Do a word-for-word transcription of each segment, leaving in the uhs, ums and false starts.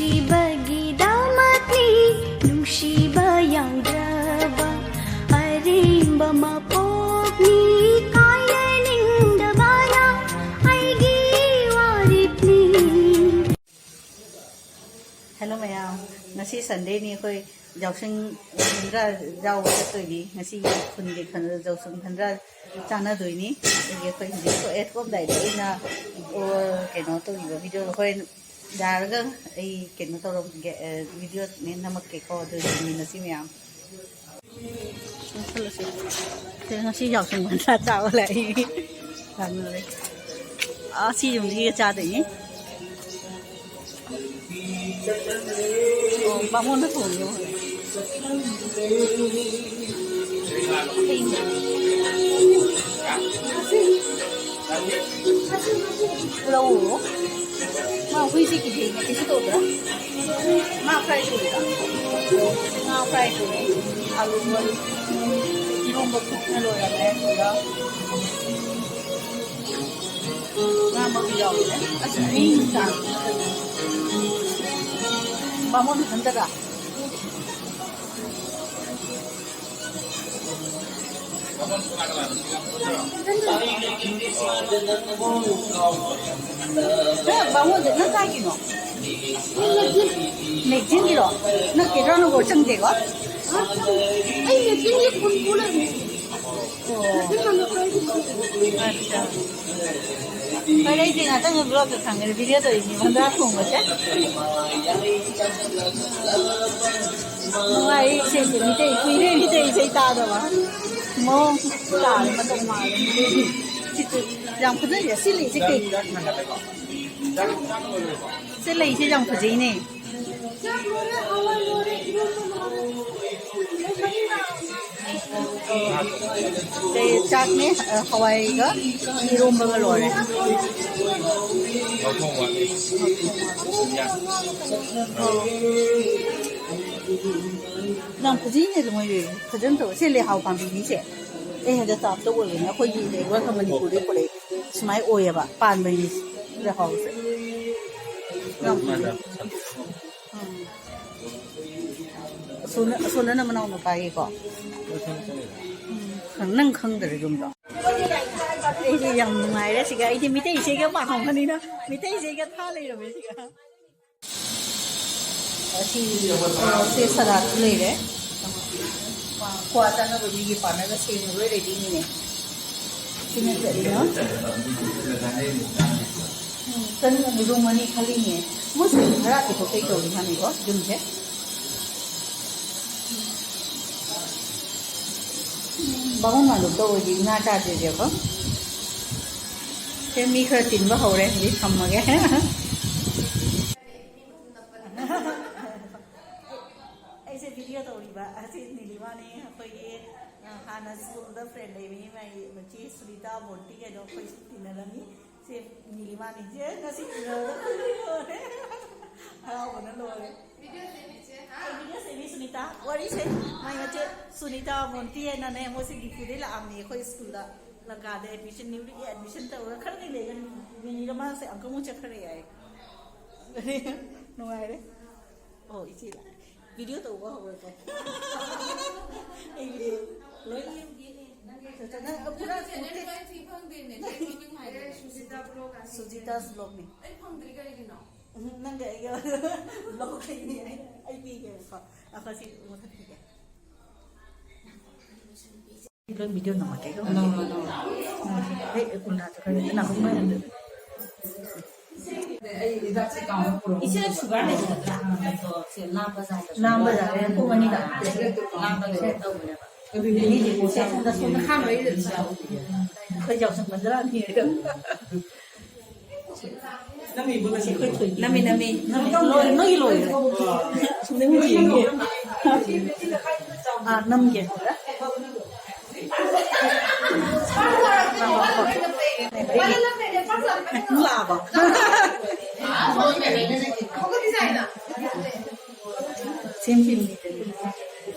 ꯅꯨꯡꯁꯤꯕꯒꯤꯗꯃꯛꯅꯤ, ꯅꯨꯡꯁꯤꯕ ꯌꯥꯎꯗ꯭ꯔꯕ ꯑꯔꯦꯝꯕ ꯃꯄꯣꯛꯅꯤ, ꯀꯥꯏꯅꯅꯤꯡꯗꯕꯅ ꯑꯩꯒꯤ ꯋꯥꯔꯦꯞꯅꯤ꯫ ꯍꯦꯜꯂꯣ ꯃꯌꯥꯝ, ꯉꯁꯤ ꯁꯟꯗꯦꯅꯤ, ꯑꯩꯈꯣꯏ ꯌꯥꯎꯁꯪ ꯍꯟꯗ꯭ꯔꯥ ꯌꯥꯎꯕ ꯆꯠꯇꯣꯏꯅꯤ꯫ ꯉꯁꯤ ꯈꯨꯟꯒꯤ ꯈꯟ-, ꯌꯥꯎꯁꯪ ꯍꯟꯗ꯭ꯔꯥ ꯆꯥꯟꯅꯗꯣꯏꯅꯤ꯫ ꯑꯗꯨꯒꯤ ꯑꯩꯈꯣꯏ ꯍꯧꯖꯤꯛ ꯊꯣꯛꯑꯦ, ꯊꯣꯛꯑꯝꯗꯥꯏꯗ ꯑꯩꯅ, ꯑꯣ, ꯀꯩꯅꯣ ꯇꯧꯈꯤꯕ ꯚꯤꯗꯤꯑꯣꯗꯣ ꯍꯣꯔꯦꯟ ꯌꯥꯔꯒ ꯑꯩ ꯀꯩꯅꯣ ꯇꯧꯔꯝꯒꯦ, ꯑ, ꯚꯤꯗꯤꯑꯣ ꯅꯝꯃꯛꯀꯦꯀꯣ꯫ ꯑꯗꯨ ꯌꯦꯡꯃꯤꯟꯅꯁꯤ ꯃꯌꯥꯝ꯫ ꯆꯠꯂꯁꯤ꯫ ꯁꯦ, ꯉꯁꯤ ꯌꯥꯎꯁꯪ ꯃꯟꯁꯥ ꯆꯥꯕ ꯂꯥꯛꯏ꯫ ꯂꯥꯛꯅꯔꯦ꯫ ꯑꯥ, ꯁꯤ ꯌꯨꯝꯁꯤꯒ ꯆꯥꯗꯣꯏꯅꯤ꯫ ꯑꯣ, ꯕꯥꯃꯣꯟꯅ ꯊꯣꯡꯉꯦ꯫ ꯂꯧ꯫ ꯃꯥ ꯍꯨꯏꯁꯦ ꯀꯤꯖꯩꯅꯦ, ꯀꯩꯁꯨ ꯇꯧꯗ꯭ꯔꯥ? ꯉꯥ ꯐ꯭ꯔꯥꯏ ꯇꯧꯔꯤꯔꯣ? ꯉꯥ ꯐ꯭ꯔꯥꯏ ꯇꯧꯔꯤ꯫ ꯑꯂꯨ ꯕꯣꯏꯜ꯫ ꯏꯔꯣꯝꯕ ꯐꯨꯠꯅ ꯂꯣꯏꯔꯝꯃꯦ꯫ ꯑꯗꯨꯒ ꯉꯥ ꯃꯔꯨ ꯌꯥꯎꯔꯦ꯫ ꯑꯁ, ꯃꯤ ꯆꯥꯡ꯫ ꯕꯥꯃꯣꯟ ꯈꯟꯗꯒ꯫ ꯅꯪ ꯕꯥꯃꯣꯟꯁꯦ ꯅꯪ ꯀꯥꯏꯒꯤꯅꯣ? ꯅꯦꯛꯖꯤꯟꯒꯤꯔꯣ? ꯅꯪ ꯀꯦꯗ꯭ꯔꯥꯅꯒꯣꯔ ꯆꯪꯗꯦꯀꯣ? ꯑꯩ ꯅꯦꯛꯖꯤꯟꯒꯤ ꯐꯨꯟ ꯄꯨ ꯂꯩꯕꯅꯦ꯫ ꯑꯣ꯫ ꯑꯠꯆꯥ꯫ ꯐꯔꯦ, ꯑꯩꯗꯤ ꯉꯥꯛꯇꯪ ꯕ꯭ꯂꯣꯛꯇ ꯊꯝꯒꯦ, ꯚꯤꯗꯤꯑꯣ ꯇꯧꯔꯤꯅꯤ, ꯃꯪꯒ꯭ꯔꯥ ꯊꯣꯡꯕꯁꯦ꯫ ꯅꯨꯡꯉꯥꯏ, ꯏꯁꯩꯁꯦ ꯃꯤꯇꯩ, ꯀꯨꯏꯔꯦ ꯃꯤꯇꯩ ꯏꯁꯩ ꯇꯥꯗꯕ꯫ ꯃꯑꯣꯡ ꯇꯥꯔꯦ, ꯃꯇꯧ ꯃꯥꯜꯂꯦ ꯃꯤꯇꯩꯒꯤ꯫ ꯁꯤꯁꯨ ꯌꯥꯝ ꯐꯖꯩꯌꯦ, ꯁꯤ ꯂꯩꯁꯦ ꯀꯩ? ꯁꯤ ꯂꯩꯁꯦ ꯌꯥꯝ ꯐꯖꯩꯅꯦ꯫ ꯆꯥꯛꯅꯦ, ꯍꯋꯥꯏꯒ ꯏꯔꯣꯝꯕꯒ ꯂꯣꯏꯔꯦ꯫ ꯌꯥꯝ ꯐꯖꯩꯅꯦ ꯑꯗꯨ ꯃꯣꯏ ꯐꯖꯅ ꯇꯧꯋꯦ꯫ ꯁꯤ ꯂꯩꯍꯥꯎ ꯄꯥꯝꯕꯤꯅꯤꯁꯦ ꯑꯩ ꯍꯟꯗꯛ ꯇꯥꯞꯇ ꯑꯣꯏꯕꯅꯦ꯫ ꯑꯩꯈꯣꯏꯒꯤ ꯂꯩꯕ ꯃꯅꯤꯄꯨꯔꯗ ꯄꯨꯔꯛꯑꯦ꯫ ꯁꯨꯃꯥꯏꯅ ꯑꯣꯏꯌꯦꯕ ꯄꯥꯟꯕꯒꯤ ꯂꯩꯍꯥꯎꯁꯦ꯫ ꯌꯥꯝ ꯐꯖꯩ꯫ ꯁꯣꯅ-, ꯁꯣꯅꯅ ꯃꯅꯥꯎ ꯅꯨꯄꯥꯒꯤꯀꯣ꯫ ꯎꯝ, ꯅꯪ ꯈꯪꯗ꯭ꯔꯦ ꯌꯨꯝꯗꯣ꯫ ꯑꯩꯗꯤ ꯌꯥꯝ ꯅꯨꯡꯉꯥꯏꯔꯦ ꯁꯤꯒ꯫ ꯑꯩꯗꯤ ꯃꯤꯇꯩ ꯏꯆꯦꯒ ꯄꯥꯝꯕꯅꯤꯅ ꯃꯤꯇꯩ ꯏꯆꯦꯒ ꯊꯥ ꯂꯩꯔꯝꯃꯦ ꯁꯤꯒ꯫ ꯑꯁꯤ, ꯑ, ꯁꯦ ꯁꯂꯥꯗꯁꯨ ꯂꯩꯔꯦ꯫ ꯀ꯭ꯋꯥ ꯆꯥꯅꯕ ꯃꯤꯒꯤ ꯄꯥꯔꯠꯅꯔꯒ ꯁꯦꯝꯕ ꯂꯣꯏ ꯔꯦꯗꯤꯅꯤꯅꯦ꯫ ꯁꯤꯅ ꯀꯔꯤꯅꯣ? ꯎꯝ, ꯆꯅꯤꯡꯉꯗꯤ ꯔꯨꯝ ꯑꯅꯤ ꯈꯜꯂꯤꯅꯦ꯫ ꯃꯣꯏꯁꯨ ꯈꯔ ꯄꯨꯊꯣꯛꯄꯩ ꯇꯧꯔꯤ ꯃꯥꯅꯤꯀꯣ, ꯌꯨꯝꯁꯦ꯫ ꯎꯝ, ꯕꯥꯃꯣꯟ ꯃꯥꯟꯗꯣꯞꯇ ꯑꯣꯏꯗꯤ ꯉꯥ ꯆꯥꯗ꯭ꯔꯤꯁꯦꯀꯣ꯫ ꯁꯦ ꯃꯤ ꯈꯔ ꯆꯤꯟꯕ ꯍꯧꯔꯦ, ꯍꯧꯖꯤꯛ ꯊꯝꯃꯒꯦ꯫ ꯑꯩꯁꯦ ꯚꯤꯗꯤꯑꯣ ꯇꯧꯔꯤꯕ ꯑꯁꯤ ꯅꯤꯂꯤꯃꯥꯅꯦ, ꯑꯩꯈꯣꯏꯒꯤ, ꯑ, ꯍꯥꯟꯅ ꯁ꯭ꯀꯨꯜꯗ ꯐ꯭ꯔꯦꯟ ꯂꯩꯕꯅꯤ, ꯃꯥꯏ ꯃꯆꯦ ꯁꯨꯅꯤꯇꯥ ꯃꯣꯟꯇꯤ ꯀꯩꯅꯣ ꯑꯩꯈꯣꯏ ꯁ꯭ꯀꯨꯜ ꯇꯤꯟꯅꯔꯝꯃꯤ꯫ ꯁꯦ ꯅꯤꯂꯤꯃꯥꯅꯦ, ꯁꯦ ꯉꯁꯤ ꯎꯅꯕꯗ ꯑꯩꯈꯣꯏ ꯂꯣꯏꯔꯦ, ꯍꯔꯥꯎꯕꯅ ꯂꯣꯏꯔꯦ꯫ ꯚꯤꯗꯤꯑꯣ ꯁꯦꯝꯃꯤꯁꯦ, ꯍꯥ? ꯑꯩ ꯚꯤꯗꯤꯑꯣ ꯁꯦꯝꯃꯤ ꯁꯨꯅꯤꯇꯥ, ꯋꯥꯔꯤꯁꯦ꯫ ꯃꯥꯏ ꯃꯆꯦ ꯁꯨꯅꯤꯇꯥ ꯃꯣꯟꯇꯤ ꯍꯥꯏꯅꯅꯦ, ꯃꯣꯏꯁꯦ ꯗꯤꯐꯨꯗꯒꯤ ꯂꯥꯛꯑꯝꯃꯤ ꯑꯩꯈꯣꯏ ꯁ꯭ꯀꯨꯜꯗ, ꯂꯪꯀꯥꯗ ꯑꯦꯗꯃꯤꯁꯟ, ꯅ꯭ꯌꯨꯂꯤ ꯑꯦꯗꯃꯤꯁꯟ ꯇꯧꯔꯒ ꯈꯔꯗꯤ ꯂꯩꯒꯅꯤ, ꯃꯤꯅꯤꯠ ꯑꯃꯁꯦ ꯑꯃꯨꯛꯀ ꯑꯃꯨꯛ ꯆꯠꯈ꯭ꯔꯦ ꯌꯥꯏ꯫ ꯅꯨꯡꯉꯥꯏꯔꯦ꯫ ꯑꯣ, ꯏꯆꯦ ꯂꯥꯛꯑꯦ꯫ ꯚꯤꯗꯤꯑꯣ ꯇꯧꯕ ꯍꯧꯔꯒꯦ꯫ ꯑꯩ ꯚꯤꯗꯤꯑꯣ ꯂꯣꯏ ꯅꯪ ꯄꯨꯔꯥ ꯁꯨꯖꯤꯇꯥ ꯕ꯭ꯂꯣꯒꯅꯤ꯫ ꯑꯩ ꯐꯪꯗ꯭ꯔꯤ ꯀꯔꯤꯒꯤꯅꯣ? ꯎꯝ, ꯅꯪꯒ ꯑꯩꯒ ꯕ꯭ꯂꯣꯒ ꯂꯩꯅꯤ꯫ ꯑꯩ, ꯑꯩ ꯄꯤꯒꯦꯕꯀꯣ꯫ ꯑꯩꯈꯣꯏ ꯁꯤ ꯃꯨꯊꯠꯈꯤꯒꯦ꯫ ꯂꯣꯏ ꯚꯤꯗꯤꯑꯣ ꯅꯝꯃꯛꯀꯦ꯫ ꯅꯝꯃꯣ, ꯅꯝꯃꯣ꯫ ꯍꯦꯛ ꯎꯅ ꯆꯠꯈ꯭ꯔꯒꯦ꯫ ꯅꯥꯀꯣꯡ ꯄꯥꯏꯍꯟꯗꯣꯏꯅꯦ꯫ ꯏꯆꯦ ꯁꯨꯒꯔ ꯂꯩꯇ꯭ꯔꯥ? ꯂꯥꯝꯕ ꯖꯥꯠꯅꯦ꯫ ꯄꯨꯡ ꯑꯅꯤꯗ ꯂꯥꯝꯕꯒꯤ ꯇꯧꯕꯅꯦꯕ꯫ ꯑꯗꯨꯅꯦ ꯃꯤꯗꯤ ꯄꯣꯠꯁꯦ ꯁꯣꯝꯗ, ꯁꯣꯝꯗ ꯈꯥꯡ ꯂꯩꯔꯦ꯫ ꯑꯩꯈꯣꯏ ꯌꯥꯎꯁꯪ ꯃꯟꯗ꯭ꯔꯥꯅꯤ꯫ ꯅꯝꯃꯤ, ꯅꯝꯃꯤ꯫ ꯅꯣꯏꯒꯤ ꯂꯣꯏꯔꯦ꯫ ꯑꯥ, ꯅꯝꯒꯦ꯫ ꯂꯥꯛꯑꯕ? ꯁꯦꯝ, ꯁꯦꯝ꯫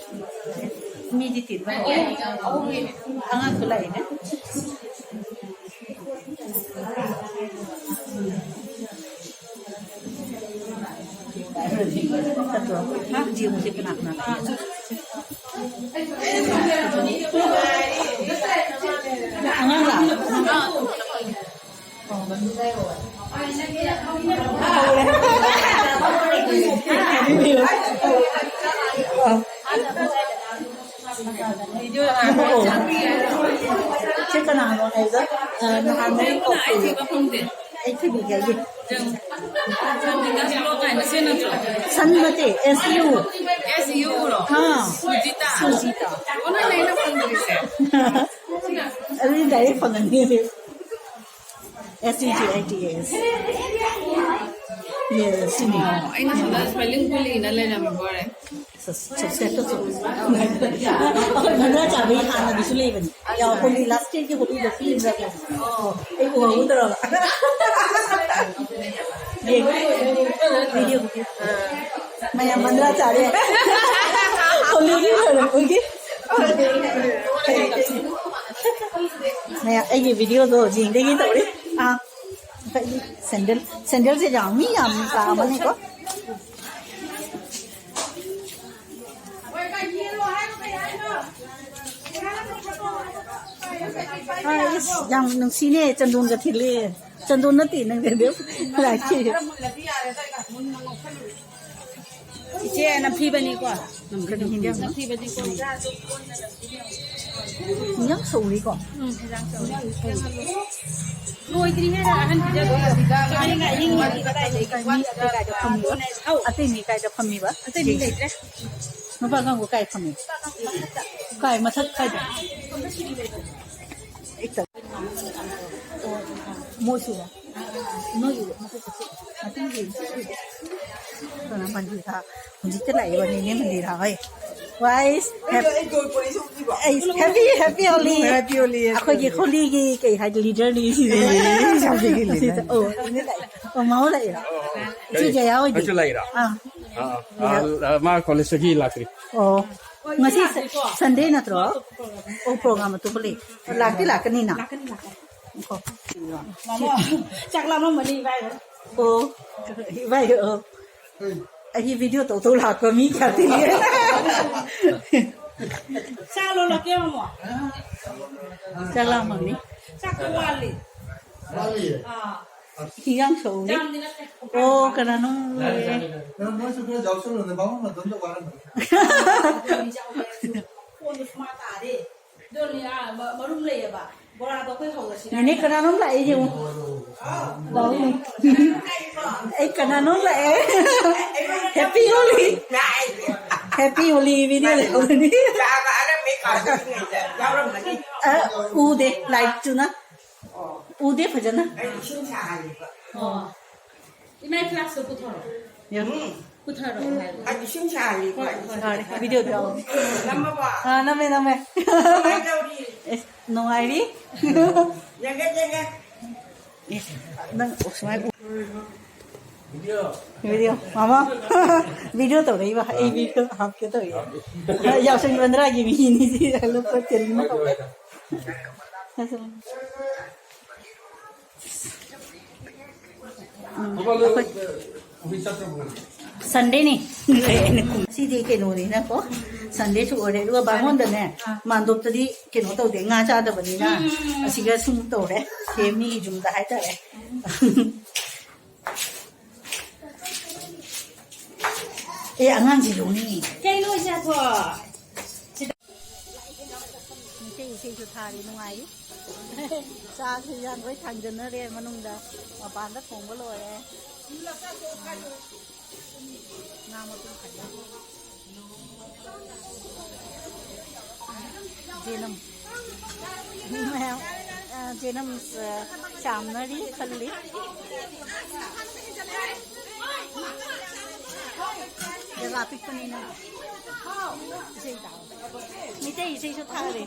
ꯃꯤꯗꯤ ꯇꯤꯟꯕ ꯍꯧꯔꯦ꯫ ꯑꯉꯥꯡꯁꯨ ꯂꯥꯛꯏꯅꯦ꯫ ꯅꯠꯇ꯭ꯔꯣ? ꯍꯥ? ꯌꯦꯡꯉꯨꯁꯦ ꯀꯅꯥ ꯀꯅꯥ ꯂꯥꯛꯏ꯫ ꯑꯉꯥꯡ ꯂꯥꯛꯑꯣ꯫ ꯁꯤ ꯀꯅꯥꯅꯣ ꯍꯥꯏꯕ? ꯑ, ꯅꯍꯥꯟ ꯅꯪ ꯀꯧꯈꯤꯕ꯫ ꯑꯩ ꯊꯤꯕꯤꯒꯦ, ꯑꯩꯒꯤ꯫ ꯁꯟ ꯅꯠꯇꯦ, S U꯫ S U ꯔꯣ? ꯑꯥ꯫ ꯁꯨꯖꯤꯇꯥ꯫ ꯁꯨꯖꯤꯇꯥ꯫ ꯑꯣ, ꯅꯪ ꯑꯩꯅ ꯐꯪꯗ꯭ꯔꯤꯁꯦ꯫ ꯑꯗꯨꯗꯤ direct ꯐꯪꯒꯅꯤ꯫ S U G I T A S꯫ Yes, ꯁꯤꯅꯤ꯫ ꯑꯣ, ꯑꯩꯅ ꯁꯣꯝꯗ spelling ꯄꯨꯜꯂꯤꯅ ꯂꯩꯔꯝꯕ ꯑꯣꯏꯔꯦ꯫ ꯁꯕ-, subscribe ꯇꯧ, subscribe꯫ ꯑꯩꯈꯣꯏ ꯃꯟꯗꯥ ꯆꯥꯕꯒꯤ ꯍꯥꯟꯅꯒꯤꯁꯨ ꯂꯩꯕꯅꯤ꯫ ꯌꯥꯎ, ꯍꯣꯂꯤ, last year ꯒꯤ ꯍꯣꯂꯤꯗꯣ ꯄꯤꯕ꯭ꯔꯥ ꯀꯩꯅꯣ? ꯑꯣ, ꯑꯩ ꯎꯍꯧꯗ꯭ꯔꯕ꯫ ꯌꯦꯡꯉꯣ, video ꯒꯤ꯫ ꯃꯌꯥꯝ ꯃꯟꯗꯥ ꯆꯥꯔꯦ꯫ ꯍꯣꯂꯤꯒꯤ ꯂꯣꯏꯔꯛꯄꯒꯤ꯫ ꯃꯌꯥꯝ ꯑꯩꯒꯤ video ꯗꯣ ꯌꯦꯡꯗꯒꯤ ꯇꯧꯔꯤ꯫ ꯑꯥ, ꯁꯦꯟꯗꯜ, ꯁꯦꯟꯗꯜꯁꯦ ꯌꯥꯝ, ꯃꯤ ꯌꯥꯝ ꯂꯥꯛꯑꯝꯃꯅꯤꯀꯣ꯫ ꯑꯥ, ꯏꯁ, ꯌꯥꯝ ꯅꯨꯡꯁꯤꯅꯦ, ꯆꯟꯗꯣꯟꯒ ꯊꯤꯜꯂꯦ꯫ ꯆꯟꯗꯣꯟ ꯅꯠꯇꯦ, ꯅꯪ ꯂꯥꯛꯈꯤ꯫ ꯏꯆꯦ, ꯅꯝꯊꯤꯕꯅꯤꯀꯣ꯫ ꯅꯝꯊꯤꯕꯅꯤꯀꯣ꯫ ꯌꯥꯝ ꯁꯧꯔꯤꯀꯣ꯫ ꯎꯝ, ꯍꯤꯟꯖꯥꯡ ꯁꯧꯔꯤ꯫ ꯂꯣꯏꯗ꯭ꯔꯤꯉꯩꯗ ꯑꯍꯟ ꯄꯤꯖꯗꯣꯏ꯫ ꯑꯇꯩ ꯃꯤ ꯀꯥꯏꯗ ꯐꯝꯃꯤꯕ? ꯑꯇꯩ ꯃꯤ ꯂꯩꯇ꯭ꯔꯦ꯫ ꯅꯨꯄꯥ ꯀꯥꯡꯕꯨ ꯀꯥꯏ ꯐꯝꯃꯤ? ꯀꯥꯏ ꯃꯊꯛ ꯀꯥꯏꯗ? ꯃꯣꯏꯁꯨꯔꯣ? ꯅꯣꯏꯒꯤ ꯃꯊꯛꯇ ꯁꯤ-, ꯃꯊꯪꯒꯤ ꯁꯤ-, ꯀꯩꯅꯣ, ꯃꯟꯗꯤꯔ꯫ ꯍꯧꯖꯤꯛꯇ ꯂꯥꯛꯏꯕ ꯅꯦꯅꯦ ꯃꯟꯗꯤꯔ ꯍꯣꯏ꯫ ꯋꯥꯏꯁ, ꯍꯦꯞ-, ꯑꯩ, happy, happy Holi. Happy Holi, happy ꯑꯩꯈꯣꯏꯒꯤ ꯍꯣꯂꯤ꯫ ꯍꯣꯂꯤꯒꯤ ꯀꯩ ꯍꯥꯏꯗꯤ, ꯂꯤꯗꯔꯅꯤ ꯁꯤꯗꯤ꯫ ꯑꯦ, ꯍꯣꯂꯤꯒꯤ ꯂꯤꯗꯔꯅꯤ꯫ ꯑꯣ, ꯅꯦꯅꯦ ꯂꯥꯛꯑꯦ꯫ ꯑꯣ, ꯃꯥ ꯍꯣꯏ ꯂꯥꯛꯏꯔꯣ? ꯑꯣ, ꯏꯆꯦ ꯀꯩ-, ꯖꯌꯥ ꯍꯣꯏꯗꯤ? ꯅꯪꯁꯨ ꯂꯥꯛꯏꯔꯣ? ꯑꯥ꯫ ꯑꯥ, ꯑꯥ, ꯃꯥ ꯀꯣꯂꯦꯖꯇꯒꯤ ꯂꯥꯛꯇ꯭ꯔꯤ꯫ ꯑꯣ, ꯉꯁꯤ ꯁ-, ꯁꯟꯗꯦ ꯅꯠꯇ꯭ꯔꯣ? ꯑꯣ, ꯄ꯭ꯔꯣꯒ꯭ꯔꯥꯝ ꯑꯇꯣꯞꯄ ꯂꯩ꯫ ꯂꯥꯛꯇꯤ ꯂꯥꯛꯀꯅꯤꯅ? ꯂꯥꯛꯀꯅꯤ, ꯂꯥꯛꯀꯅꯤ꯫ ꯉꯥꯏꯈꯣ꯫ ꯃꯥꯃꯣ, ꯆꯥꯛ ꯂꯥꯝꯃꯝꯃꯅꯤ ꯏꯕꯥꯏ꯫ ꯑꯣ, ꯏꯕꯥꯏ, ꯑꯣ꯫ ꯑꯩꯒꯤ video ꯇꯧ ꯇꯧ ꯂꯥꯛꯄ ꯃꯤ ꯀꯌꯥ ꯊꯦꯡꯅꯩ? ꯆꯥ ꯂꯣꯜꯂꯛꯀꯦ, ꯃꯃꯣ꯫ ꯆꯥꯛ ꯂꯥꯝꯃꯝꯅꯤ꯫ ꯆꯥꯛꯇꯣ ꯋꯥꯠꯂꯤ꯫ ꯋꯥꯠꯂꯤꯌꯦ? ꯑꯥ꯫ ꯍꯤꯟꯖꯥꯡ ꯁꯧꯔꯤ꯫ ꯌꯥꯝꯗꯤ ꯅꯠꯇꯦ꯫ ꯑꯣ, ꯀꯅꯥꯅꯣ? ꯅꯪ ꯃꯣꯏꯁꯨ ꯈꯔ ꯌꯥꯎꯁꯜꯂꯨꯅꯦ, ꯕꯥꯃꯣꯟ ꯃꯇꯣꯟꯗ ꯋꯥꯔꯝꯃꯅꯤ꯫ ꯀꯣꯟꯗꯣ ꯁꯨꯃꯥꯡ ꯇꯥꯔꯦ꯫ ꯑꯗꯨꯅꯤ, ꯑꯥ, ꯃ-, ꯃꯔꯨꯝ ꯂꯩꯌꯦꯕ꯫ ꯕꯣꯔꯥꯗꯣ ꯑꯩꯈꯣꯏ ꯍꯧꯔꯁꯤ꯫ ꯅꯦꯅꯦ, ꯀꯅꯥꯅꯣꯝ ꯂꯥꯛꯑꯦ, ꯌꯦꯡꯉꯨ꯫ ꯂꯥꯛꯑꯣꯅꯦ꯫ ꯑꯩ ꯀꯅꯥꯅꯣꯝ ꯂꯥꯛꯑꯦ꯫ Happy Holi꯫ Happy Holi video ꯂꯩꯍꯧꯕꯅꯤ꯫ ꯑ, ꯎꯗꯦ, light ꯇꯨꯅ꯫ ꯎꯗꯦ ꯐꯖꯅ꯫ ꯑꯣ꯫ ꯏꯃꯥꯏ ꯐ꯭ꯂꯥꯛꯁꯇꯣ ꯄꯨꯊꯣꯔꯛꯑꯣ꯫ ꯌꯥ꯫ ꯎꯝ꯫ ꯄꯨꯊꯔꯛꯑꯣ ꯍꯥꯏꯕ꯫ ꯑꯩ ꯏꯁꯤꯡ ꯁꯥꯍꯜꯂꯤꯀꯣ꯫ ꯍꯣꯏ, ꯍꯣꯏ꯫ ꯌꯥꯔꯦ, video ꯗꯤ ꯌꯥꯎꯔꯦ꯫ ꯅꯝꯃꯕꯣ? ꯑꯥ, ꯅꯝꯃꯦ, ꯅꯝꯃꯦ꯫ ꯀꯃꯥꯏ ꯇꯧꯔꯤ? ꯑꯦꯁ, ꯅꯨꯡꯉꯥꯏꯔꯤ? ꯌꯦꯡꯒꯦ, ꯌꯦꯡꯒꯦ꯫ ꯑꯦꯁ, ꯅꯪ, ꯑꯣ, ꯁꯨꯃꯥꯏꯅ ꯎ-, video, ꯃꯥꯃ꯫ Video ꯇꯧꯔꯛꯏꯕ, ꯑꯩ video ꯍꯥꯞꯀꯦ ꯇꯧꯔꯤ꯫ ꯌꯥꯎꯁꯪ ꯕꯟꯗ꯭ꯔꯥꯒꯤ ꯃꯤꯅꯤ ꯁꯤ, ꯂꯨꯄꯥ ꯇꯦꯟ ꯑꯃ ꯇꯧꯔꯦ꯫ ꯎꯝ, ꯑꯩꯈꯣꯏ Sunday ꯅꯤ꯫ ꯁꯤꯗꯤ ꯀꯩꯅꯣꯅꯤꯅꯀꯣ, Sunday ꯁꯨ ꯑꯣꯏꯔꯦ꯫ ꯑꯗꯨꯒ ꯕꯥꯃꯣꯟꯗꯅꯦ, ꯃꯥꯟꯗꯣꯞꯇꯗꯤ ꯀꯩꯅꯣ ꯇꯧꯗꯦ, ꯉꯥ ꯆꯥꯗꯕꯅꯤꯅ, ꯎꯝ꯫ ꯑꯁꯤꯒ ꯁꯨꯝ ꯇꯧꯔꯦ, ꯁꯦꯝꯃꯤ ꯌꯨꯝꯗ ꯍꯥꯏꯇꯥꯔꯦ꯫ ꯑꯦ, ꯑꯉꯥꯡꯁꯤ ꯂꯧꯅꯤꯡꯉꯤ꯫ ꯀꯩꯅꯣ ꯏꯆꯥꯊꯣ? ꯃꯩꯇꯩ ꯏꯁꯩꯁꯨ ꯊꯥꯔꯤ, ꯅꯨꯡꯉꯥꯏꯔꯤ꯫ ꯆꯥꯛꯁꯨ ꯌꯥꯝ ꯂꯣꯏ ꯊꯥꯡꯖꯟꯅꯔꯦ ꯃꯅꯨꯡꯗ, ꯃꯄꯥꯟꯗ ꯊꯣꯡꯕ ꯂꯣꯏꯔꯦ꯫ ꯉꯥ ꯃꯇꯨꯝ ꯈꯛꯇ꯫ ꯖꯦꯅꯝ꯫ ꯃꯌꯥꯝ, ꯑ, ꯖꯦꯅꯝ, ꯑ, ꯆꯥꯝꯅꯔꯤ ꯈꯜꯂꯤ꯫ ꯖꯒꯥ ꯄꯤꯛꯄꯅꯤꯅ꯫ ꯏꯁꯩ ꯇꯥꯎ꯫ ꯃꯤꯇꯩ ꯏꯁꯩꯁꯨ ꯊꯥꯔꯦ꯫